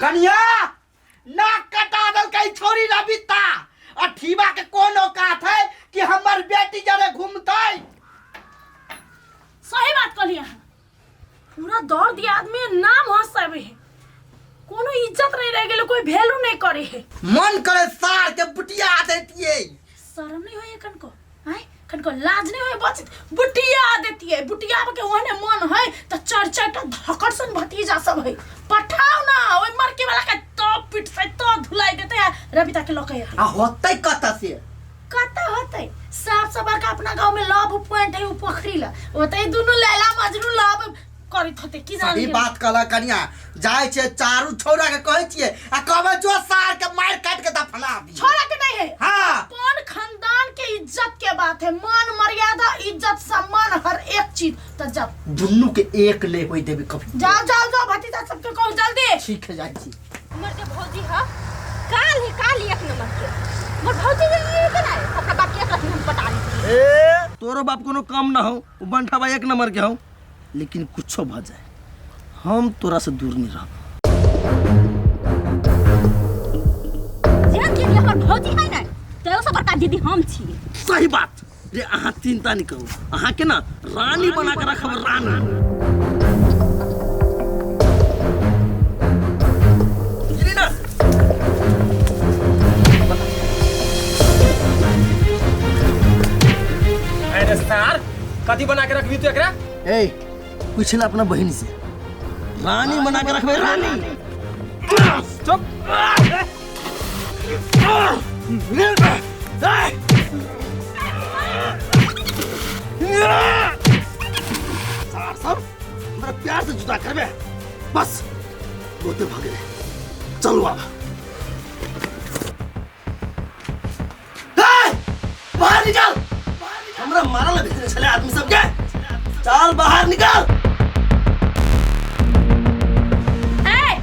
कनिया नाक कटा देलकै छोरी रबिता। अठीबा के कोन औकात है कि हमर बेटी जरे घूमतै। सही बात कहली अहाँ। पूरा दौड़ दिया आदमी नाम हंसाबे है, कोनो इज्जत नहीं रह गेल, कोई वैल्यू नहीं करे है। मन करे सार के बुटिया देतिए। शर्म नहीं होय कनको? आय कनको लाज नहीं होय? बचित बुटिया देती है, बुटिया के ओहने मन है त चार चार टा धकड़ सन भतीजा सब है। पठाओ ना ओइ मरके वाला के, तो पीट से तो धुलाई देते है रबिता के लके। आ होतै कत से? कत होतै? साफ से बड़का अपना गांव में लव पॉइंट है, उ पोखरी ला ओतै दुनु लैला मजनू लव करैत होतै की जान। सही बात कहला कनिया। जाइ छियै चारू छौड़ा के कहै छियै आ कहबै जो सार के मारि काटि के दफना दी। छोड़ा के नहीं है। हाँ। अपन खानदान के इज्जत के बात है, मान मर्यादा इज्जत सम्मान हर एक चीज। तो जब दुनू के एक ले होई देबी कभी। जाओ जाओ जाओ, भतीजा सबके कहू जल्दी। ठीक है, जाइ छी। हमर जे भौजी ह काल ही काल एक नंबर के मोर भौजी जे ये के नहीं अपना बाप के एक रत्ती हम पटा ली। ए तोरो बाप कोनो कम ना हो, उ बंठा बा एक नंबर के हो, लेकिन कुछो भ जाए हम तोरा से दूर नहीं रहब। जेहन दीदी हमर भौजी है ना तो सब बड़का दीदी हम छी। सही बात रे, अहाँ चिंता नहीं करू, अहाँ के ना रानी बना के रखब, रानी। बुझली ना? अरे सार कथी बना के रखबी तू एकरा? ए पूछ ले अपना बहन से, रानी बना के रखबे रानी। चुप। सार सब हमरा प्यार से जुदा करबे बस बहुते भऽ गेलै। चलू आब। ए, बाहर निकाल, हमरा मारल ला भेजने छलै आदमी सबके। चल बाहर निकाल। ए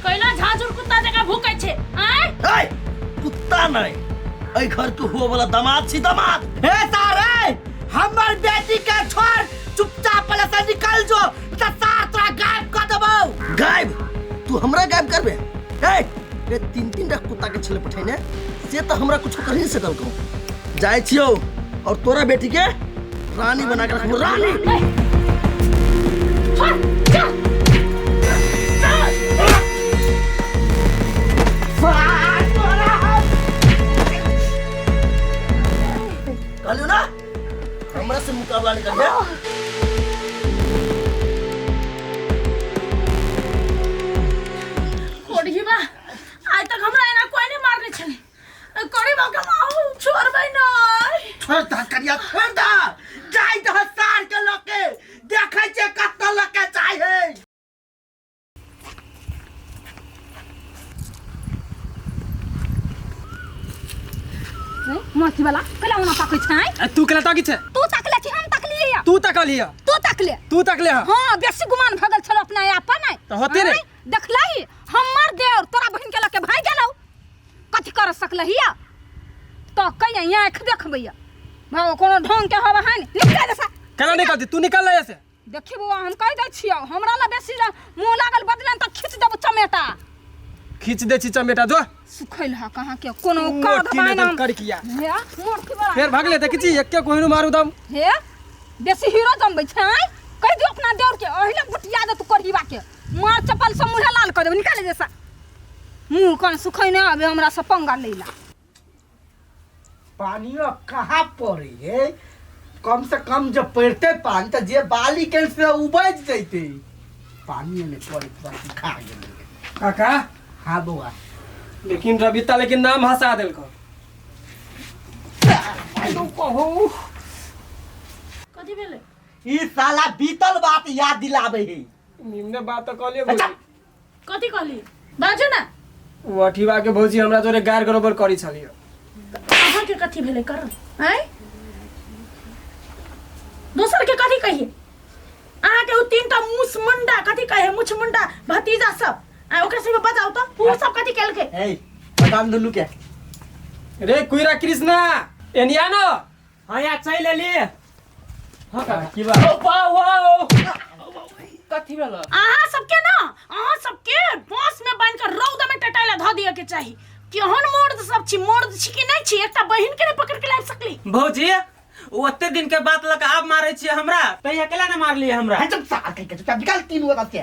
कैला झाझुर कुत्ता जकाँ भूकै छै? आँय? ए, कुत्ता नहीं, एहि घर के हुआ वाला दामाद छी, दामाद। हे सारे हमर बेटी के छोड़, चुपचाप पहले से निकल जो, त सार तोरा गायब कर देबौ। गायब? तू हमरा गायब करबे? ए रे तीन तीन टा कुत्ता के छले पठेने से त हमरा कुछ कर नहीं सकल। कहूं जाय छियो और तोरा बेटी के रानी बना के रखबो, रानी। छोड़, चल। कहलियो ना हमरा से मुकाबला नहीं करबे। कोढ़ीबा आइ तक हमरा एना कोई नहीं मारने छले। कोढ़ीबा के माऊ छोड़बै नहीं। छोड़ दा करिया, छोड़ दा। जाय दा सार के लके देखै छै कत लके जाय है। मथी वाला कला ओना ताकै छै? ए, तू केला ताकी छै? तू ताकले कि हम ताकलिए या? तू ताकलिए। तू ताकले। तू ताकले। हां हां, बेसी गुमान भगल छल अपना आप पर नहीं त होते रे। आँय, देखलही हमर देवर तोरा बहिन के लके भाग गेलौ, कथी कर सकलही या? तो कहिया आँख देखबैया भाव कोनो ढंग के हवा है नि। निकल दे सा। केला निकलती? तू निकल ले ऐसे। देखी बौआ, हम कहि दै छियौ, हमरा ला बेसी मुँह लागल बदलन त खींच देबौ चमेटा। खींच दे छी चमेटा जो। सुखैल हा कहाँ के कोनो मोट काग की नहि बाइन दम करकिया। हे मोट की बड़ा फेर भागले देखै छी एके कोहिनो मारू दम। हे बेसी हीरो जमबै छै? आँय, कहि दियौ अपना देवर के ओहिले बुटिया दे तू करहीबा के, मार चप्पल से मुँहे लाल कर देबौ। निकाले जैसा मुँह कान सुखै नहि आबे हमरा से पंगा लैला। पानियो कहाँ पड़े है? कम से कम जब पड़ते पानी तो जे बाली के से उबज जैते। पानी नहीं पड़े, पूरा सुखा गेलै। काका। हाँ बौआ। लेकिन रबिता लेकिन नाम हंसा देलको। कहू कथी भेलै? ई साला बीतल बात याद दिलाबे है। निम्न बात तो कहलिए भौजी। कथी कहली? बाजू ना। ओ अठीबा के भौजी हमरा जोरे गार गड़बड़ करी छलियो। अहाँ के कथी भेलै करल? आँय, दोसर के कथी कहिए? अहाँ के उ तीन टा मुस मुंडा कथी कहे, मुछ मुंडा भतीजा सब, आँय ओकरा सब बताउ त उ सब कथी केलकै? ए बताम दुनू के। रे कुइरा कृष्णा एनिया न। हाँ यार चल एली। हाँ काका की बात? ओ वाओ वाओ कथी भेल? अहाँ सबके ना, अहाँ सबके बांस में बांध कर के चाही। केहन मर्द सब छी, मर्द छी कि नहीं छी? एकटा बहिन के नहीं पकड़ के लाबि सकली। भौजी ओते दिन के बात लक आब मारे छियै हमरा, तहिया केला ने मारलियै हमरा? हाँ, चुप सार कह के चुपचाप निकाल तीन गोटा से।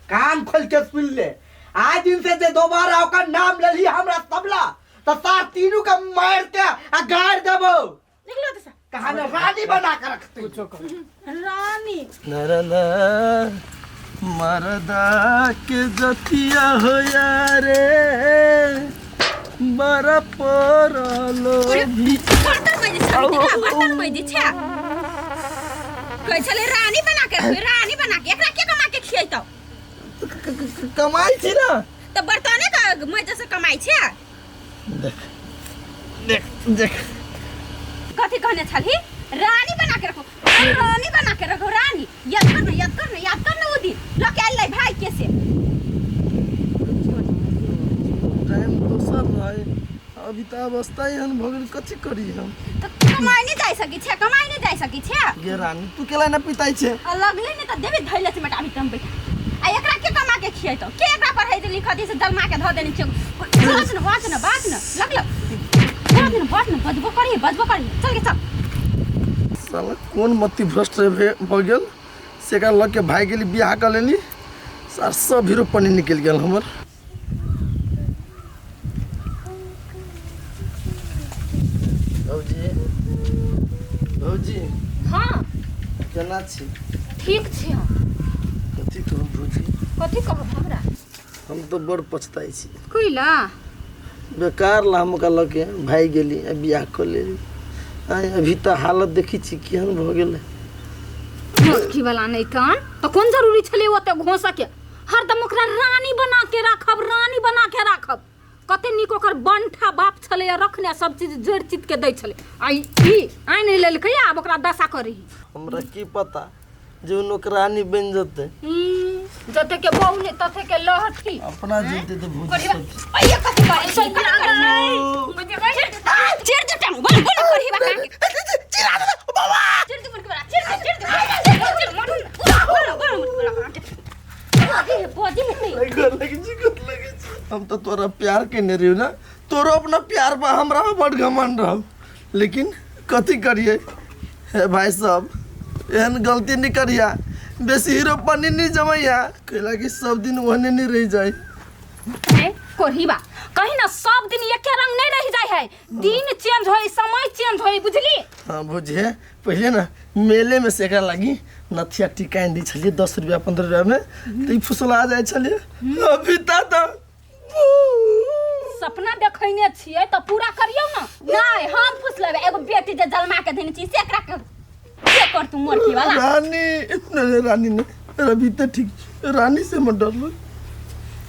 कान खोल के सुन ले, आज दिन से जे दोबारा ओकर नाम लेली हमरा सबला तो सार तीनू के मार के आ गाड़ देबो। निकलो तो सा। कहा ने रानी बना के रखते। कुछो कहो। रानी। नरला मरदा के जतिया हो यारे बड़ा परलो भी। बर्तन में जे छै, देखा, बर्तन में जे छै। कहै छलै रानी बना के रखबै, रानी बना के। एकरा के कमा के खियैतौ? कमाई छी ना। तऽ बर्तने के मजे से कमाई छै। देख देख देख। कथी कहने छलही? रानी बना के रखो, रानी बना के रखो, रानी। याद कर ना, याद कर ना, याद कर ना ओ दिन लऽ के आयल रहै भाई के से। टाइम दोसर रहे, अभी तऽ अवस्था एहन भऽ गेल, कथी करी हम? तऽ कमाइ नहि जाइ सकै छै, कमाइ नहि जाइ सकै छै। गे रानी, तू केला ना पिताई छै? आ लगले नहि तऽ देबे धैले छै बेटा, अभी तम बैठा। आ एकरा के कमा के खियैतौ? के एकरा पढ़ै लिखऽ दी से जलमा के धऽ देने छियौ? बाज न, बाज न, बाज न, लगलो बाज न, बाज न, बजबो करी, बजबो करी, चल गे चल। साला कोन मति भ्रष्ट भऽ गेल से एकरा लऽ के भागि गेली, बियाह कऽ लेली, सार सब हीरो पनी निकलि गेल हमर। भौजी, भौजी। हाँ। केना छी? ठीक छी हम। कथी कहू भौजी? कथी कहब हमरा? हम तऽ बड़ पछताइ छी। कैला? बेकार ला हम ओकरा लऽ के भागि गेली आ बियाह कऽ लेली। आँय, अभी तऽ हालत देखै छी केहन भऽ गेलै। मोटकी वाला नहि कान तऽ कोन जरूरी छलै ओते घोंसऽ के? हरदम ओकरा रानी बना के राखब, रानी बना के राखब। कते नीक ओकर बंठा बाप छलै आ रखने सब चीज जोड़ि चित के दै छलै, आ ई आनि लेलकै, आब ओकरा दशा करही। हमरा की पता जे ओ नौकरानी बनि जेतै। जते के बहु ने तते के लहठी। अपना जीते तऽ भौजी सब अइये कथी करै छी? कथी करै छी? चिर दे टांग, बोल बोल करही बा कान के। चिरा दे बाबा। चिर दे मुटके बड़ा, चिर दे, चिर दे, चिर दे, चिर मरु। बोल बोल मुटके बड़ा कान के। बजी है, बजी है नहीं। गोर लगे छी, गोर लगे छी। हम तो तोरा प्यार केने रहियो ना, तोरो अपना प्यार पर हमरा बड़ घमंड रहो, लेकिन कथी करिए हे भाई साहब, एहन गलती नहीं करिया, बेसी हीरो पानी नहीं जमैया, कैला कि सब दिन ओहने नहीं रह जाए। ए, कोढ़ीबा कहीं ना सब दिन एके रंग नहीं रह जाए है, दिन चेंज होई, समय चेंज होई, बुझली? हाँ बुझे, पहले ना मेले में से एकरा लागी नथिया टिकाइन दी छलिए 10 रुपया 15 रुपया में, तो ई फुसला जाए छलिए। अभी ता ता सपना देखैने छियै तऽ पूरा करियौ ना। नहीं हम फुसलेबै, एगो बेटी जे जलमा के देने छी से एकरा के के करतू मोरकी वाला? रानी, नहीं, रानी नहीं, रवि तो ठीक, रानी से मत डर लो।